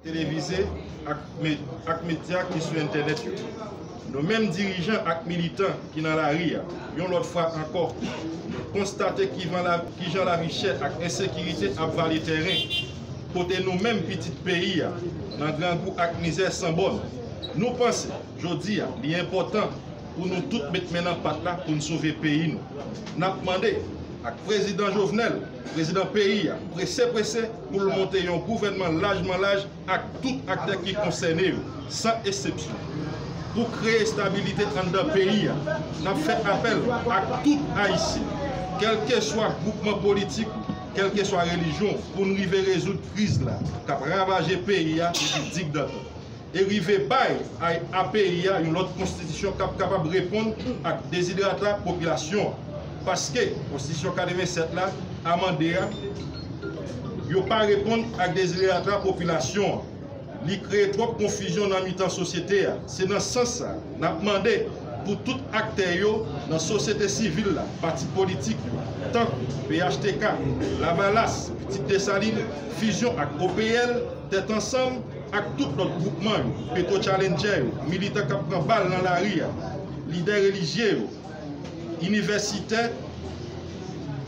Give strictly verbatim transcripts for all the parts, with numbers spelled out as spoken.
televize ak me-, ak medya ki sou entènèt yo. Nou menm dirijan ak militan ki nan lari a, yon lòt fwa ankò, nou konstate kivan la, kijan lavi chè ak ensekirite ap vale tèren, kote nou menm pitit peyi a nan grangou ak mizè san bòn. Nou panse, jodi a, li enpòtan pou nou tout met men nan pat la pou n sove peyi nou. N ap mande ak Prezidan Jovenel, prezidan peyi a, prese prese pou l monte yon gouvènman lajman laj ak tout aktè ki konsène yo, san eksepsyon, pou kreye estabilite anndan peyi a. N ap fè apèl ak tout Ayisyen, kèlkeswa gwoupman politik ou, kèlkeswa relijyon ou, pou n rive rezoud kriz la k ap ravaje peyi a depi digdantan e rive bay a, a peyi a yon lòt konstitisyon k ap kapab reponn ak deziderata popilasyon an. Paske konstitisyon katrevennsèt la, amande a, yo pa reponn ak deziderata popilasyon an. Li kreye twòp konfizyon nan mitan sosyete a. Se nan sans sa, n ap mande pou tout aktè yo nan sosyete sivil la, pati politik yo, tankou P H T K, Lavalas, Pitit Desalin, Fizyon ak O P L, Tèt Ansanm, ak tout lòt gwoupman yo, Petro Challenger yo, militan k ap pran bal nan lari a, lidè relijye yo, inivèsitè,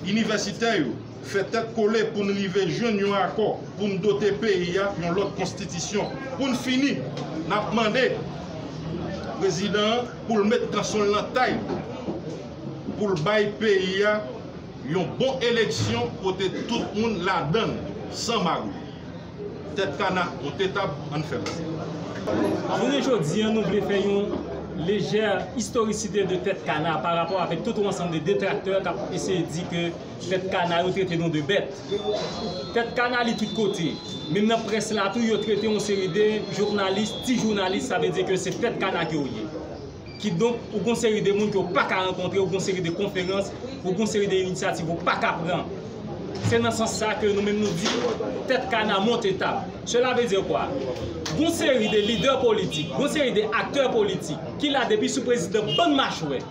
inivèsitè yo, fè tèt kole pou n rive jwenn yon akò pou n dote peyi a yon lòt konstitisyon. Pou n fini, n ap mande prezidan an pou l met kanson l nan tay, pou l bay peyi a yon bon eleksyon kote tout moun ladann san magouy. Tèt kana, yon tetab, ann fè l. Jounen jodi a, nou vle fè yon lejè istorisite de Tèt Kana pa rapò avèk tout yon ansanm de detraktè k ap eseye di ke Tèt Kana yo trete nou de bèt. Tèt Kana li tout kote. Menm nan près la tou, yo trete yon seri de jounalis, ti jounalis, sa vle di ke se Tèt Kana ke w ye. Kidonk, ou gon seri de moun ke w pa ka rankontre, ou gon seri de konferans, ou gon seri de inisyativ ou pa ka pran. Se nan sans sa ke nou menm nou di, Tèt Kana monte tab. Cela veut dire quoi? Gon seri de lidè politik, gon seri de aktè politik ki la depi sou prezidan bann machwè.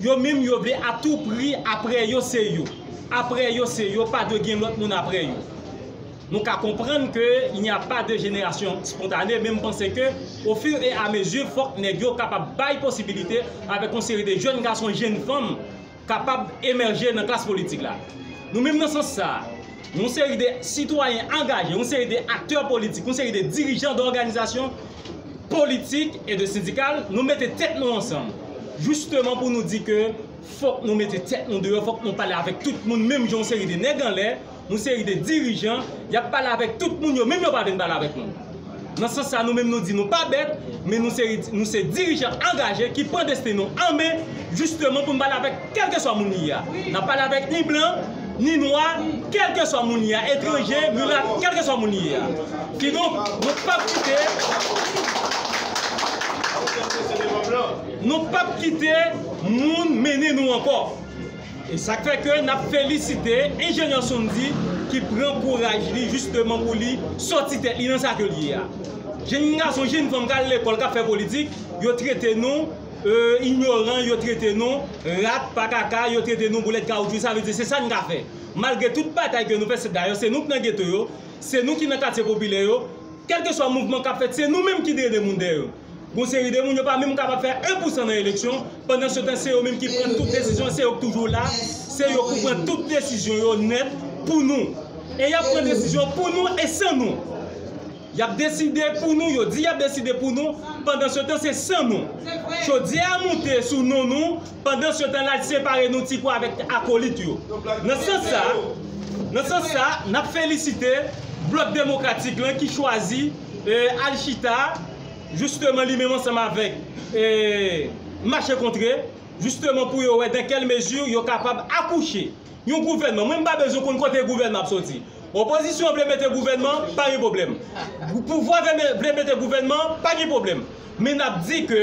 Yo menm yo vle a tou pri apre yo se yo. Apre yo se yo, pa dwe gen lòt moun apre yo. Nou ka konprann ke il n'y a pas de génération spontanée, men m panse ke, au fur et à mesure, fòk nèg yo kapab bay posibilite avèk yon seri de jèn gason, jèn fanm kapab emèje nan klas politik la. Nou menm nan sans sa, yon seri de sitwayen angaje, yon seri de aktè politik, yon seri de dirijan de òganizasyon politik e de sendikal, nou mete tèt nou ansanm. Jisteman pou nou di ke fòk nou mete tèt nou deyò, fòk nou pale avèk tout moun, menm jan yon seri de nèg anlè, yon seri de dirijan, y ap pale avèk tout moun, yo menm yo pa vin pale avèk nou. Nan sans sa, nou menm nou di nou pa bèt, men nou se, nou se dirijan angaje ki pran desten nou an men, jisteman pou n pale avèk kèlkeswa moun li ye a. N ap pale avèk ni blan, ni nwa, kèlkeswa moun li ye a, etranje, milat, kèlkeswa moun li ye a. Kidonk, nou p ap kite, nou p ap kite moun mennen nou ankò. E sa k fè ke n ap felisite enjenyè Sondy ki pran kouraj li jisteman pou li sòti tèt li nan sa ke l ye a. Jèn gason, jèn fanm k al lekòl, k ap fè politik, yo trete nou, e, inyoran, yo trete nou rat, pakaka, yo trete nou boulèt kawotchou, sa vle di se sa n ka fè. Malgre tout batay ke nou fè, se dayè se nou k nan geto yo, se nou ki nan katye popilè yo, kèlkeswa mouvman k ap fèt, se nou menm ki dèyè de moun dèyè yo. Gon seri de moun yo pa menm kapab fè en pou san nan eleksyon, pandan se tan se yo menm ki pran tout desizyon, se yo k toujou la, se yo k pou pran tout desizyon yo nèt pou nou. E y ap pran desizyon pou nou e san nou. Y ap deside pou nou, yo di y ap deside pou nou, pandan se tan se san nou. Chodyè a moute sou non nou, pandan se tan l al separe nou ti kwa avèk akolit yo. Nan sans sa, nan sans sa, n ap felisite Blòk Demokratik lan ki chwazi, e, al chita, jisteman li menm ansanm avèk, e, Mache Kontre, jisteman pou yo wè dans quelle mesure yo kapab akouche yon gouvènman. Mwen m pa bezwen konn kote gouvènman ap soti. Opozisyon an vle mete gouvènman, pa gen pwoblèm. Pouvwa vle, vle mete gouvènman, pa gen pwoblèm. Men n ap di ke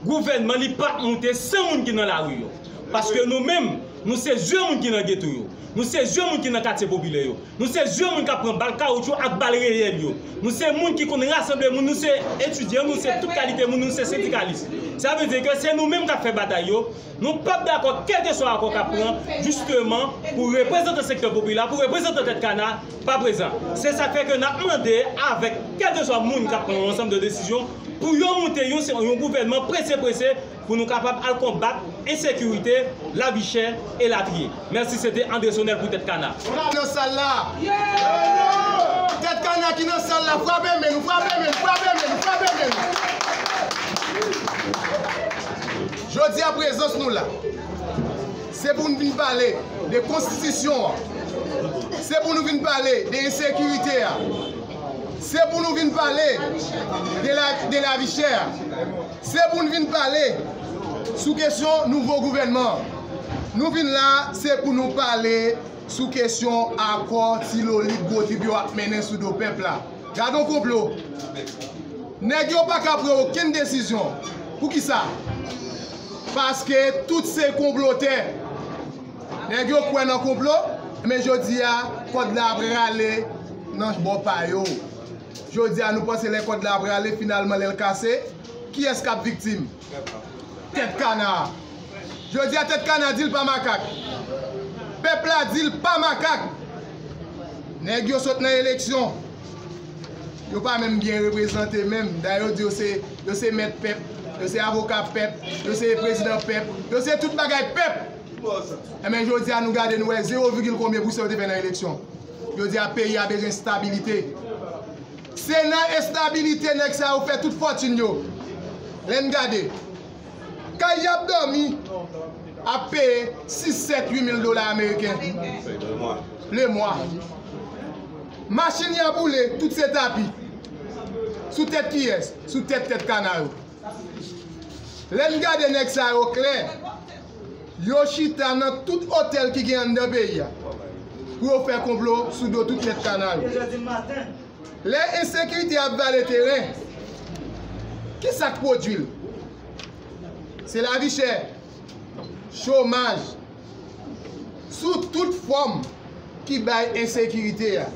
gouvènman li p ap moute san moun ki nan lari yo. Paske nou menm, Nou se zye moun ki nan geto yo. Nou se zye moun ki nan katye popilè yo. Nou se zye moun k ap pran bal kawotchou ak bal reyèl yo. Nou se moun ki konn rasanble moun, nou se etidyan, nou se tout kalite moun, nou se sendikalis. Sa vle di ke se nou menm k ap fè batay yo. Nou p ap dakò, kèlkeswa akò k ap pran, jisteman, pou reprezantan sektè popilè, pou reprezantan Tèt Kana, pa prezan. Se sa k fè ke n ap mande avèk kèlkeswa moun k ap pran yon ansanm de desizyon, pou yo moute yon, yon gouvènman prese, prese, pou nou kapab al konbat ensekirite, lavi chè, elatriye. Mèsi, se te André Sonel pou Tèt Kana. Nan sal la. Tèt Kana ki nan sal la, frape men nou, frape men nou, frape men nou, frape men nou. Jodi a, prezans nou la, se pou nou vin pale de konstitisyon an. Se pou nou vin pale de ensekirite a. Se pou nou vin pale de la, de lavi chè a. Se pou n vin pale sou kesyon nouvo gouvènman an. Nou vin la, se pou nou pale sou kesyon akò ti lolit gwo trip yo ap mennen sou do pèp la. Gad on konplo. Nèg yo pa ka pran okenn desizyon. Poukisa? Paske tout se konplotè. Nèg yo kwè nan konplo, men jodi a, kòd la ap rale nan bò pa yo. Jodi a, nou panse lè kòd la ap rale, finalman, lè l kase, kiyès k ap viktim? Tèt Kana. Jodi a, Tèt Kana di l pa makak. Pèp la di l pa makak. Nèg yo sot nan eleksyon. Yo pa menm byen reprezante menm. Dayè, yo di yo se, yo se mèt pèp, yo se avoka pèp, yo se prezidan pèp, yo se tout bagay pèp. Enben, jodi a, nou gade, nou wè zewo vigil konbyen pousan yo te fè nan eleksyon. Jodi a, peyi a bezwen estabilite. Se nan estabilite nèg sa yo fè tout fòtin yo. Lè n gade, kay y ap dòmi ap peye sis, sèt, uit mil dola ameriken lemwa. Machin y ap boule, tout se tapi. Sou tèt kiyès? Sou tèt Tèt Kana yo. Lè n gade nèg sa yo klè, yo chita nan tout otèl ki gen anndan peyi a pou yo fè konplo sou do tout Tèt Kana yo. Lè ensekirite ap vale teren, kisa k pwodui l? Se lavi chè, chomaj, sou tout fòm ki bay ensekirite a.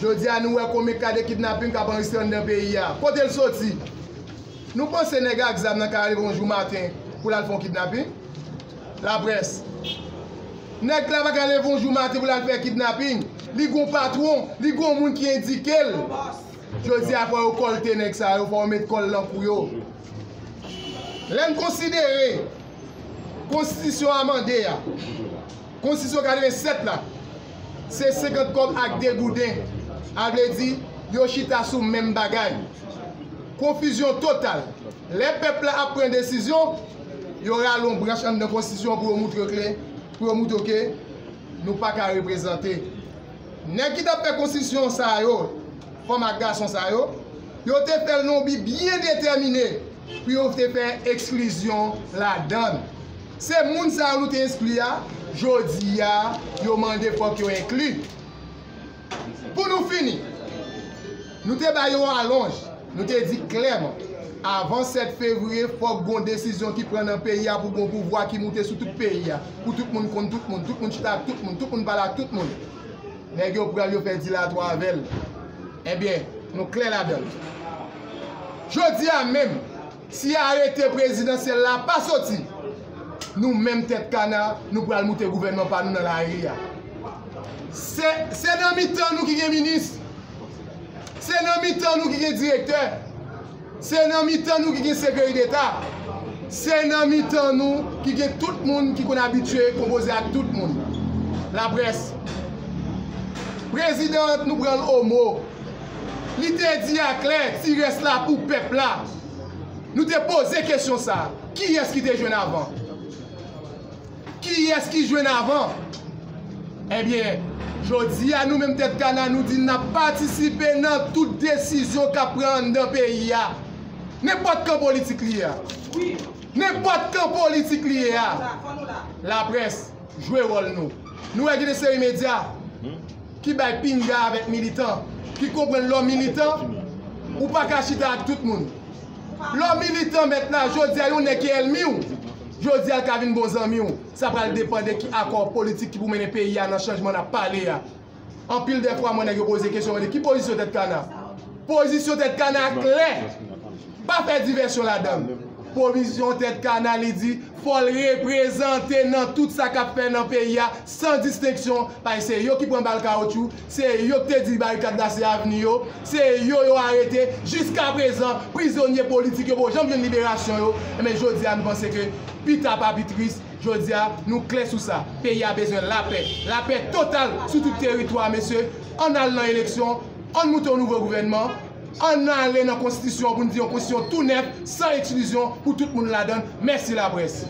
Jodi a, nou wè konbyen ka de kidnaping k ap anrejistre anndan peyi a. Kote l soti? Nou panse nèg ak zam nan ka leve yon jou maten pou l al fè yon kidnaping? Laprès. Nèg la pa ka leve yon jou maten pou l al fè kidnaping. Li gon patwon, li gon moun ki endike l. Jodi a, fò yo kòlte nèg sa yo, fò yo met kòl nan kou yo. Lè n konsidere konstitisyon amande a, konstitisyon katrevennsèt la, se senkant kòb ak de gouden. A vle di, yo chita sou menm bagay. Konfizyon total. Lè pèp la ap pran desizyon, yo rale yon branch anndan konstitisyon pou yo moutre ke, pou yo moutre ke nou pa ka reprezante. Nèg ki t ap fè konstitisyon sa yo, fanm ak gason sa yo, yo te fè l nan yon bi byen detèmine pou yo te fè eksklizyon ladan l. Se moun sa yo nou te eskli a, jodi a, yo mande fòk yo enkli. Pou nou fini, nou te ba yo alonj, nou te di klèman, avan sèt fevriye, fòk gon desizyon ki pran nan peyi a pou gon pouvwa ki moute sou tout peyi a, pou tout moun konn tout moun, tout moun chita ak tout moun, tout moun pale ak tout moun. Nèg yo pran l, yo fè dilatwa avè l. Ebyen, nou klè ladan l. Jodi a menm, si arete prezidansyèl la pa soti, nou menm Tèt Kana, nou pral moute gouvènman pa nou nan lari a. Se, se nan mitan nou ki gen minis. Se nan mitan nou ki gen direktè. Se nan mitan nou ki gen sekretè deta. Se nan mitan nou ki gen tout moun ki konn abitye konpoze ak tout moun. Laprès. Prezidan an, nou pran l o mo. Li te di aklè, ti rès la pou pèp la. Nou te poze kesyon sa a, kiyès ki te jwenn avan? Kiyès ki jwenn avan? Ebyen, jodi a, nou menm Tèt Kana, nou di n ap patisipe nan tout desizyon k ap pran anndan peyi a. Nenpòt kan politik li ye a. Nenpòt kan politik li ye a. Laprès, jwe wòl nou. Nou wè gen de seri medya ki bay pinga avèk militan, ki konprann lè w militan, ou pa ka chita ak tout moun. Lè w militan, mèt la, jodi a, yon nèg ki ènmi w, Jodi a l ka vin bon zanmi w. Sa pral depann de ki akò politik ki pou mennen peyi a nan chanjman n ap pale a. Anpil de fwa, mwen nèg yo poze kesyon, mwen di, ki pozisyon Tèt Kana? Pozisyon Tèt Kana klè. Pa fè divèsyon ladan l. Pozisyon Tèt Kana, li di, fò l reprezante nan tout sa k ap fè nan peyi a, san distenksyon, paske se yo ki pran bal kawotchou, se yo ki te di barikad la se avni yo, se yo yo arete. Jiskaprezan, prizonye politik yo poko janm jwenn liberasyon yo. Men jodi a, nou panse ke pita pa pi tris. Jodi a, nou klè sou sa. Peyi a bezwen lapè. Lapè total sou tout teritwa, mesye. Ann al nan eleksyon, ann moute yon nouvo gouvènman, ann ale nan konstitisyon pou n di yon konstitisyon tou nèf, san eksklizyon, pou tout moun ladan l. Mèsi laprès.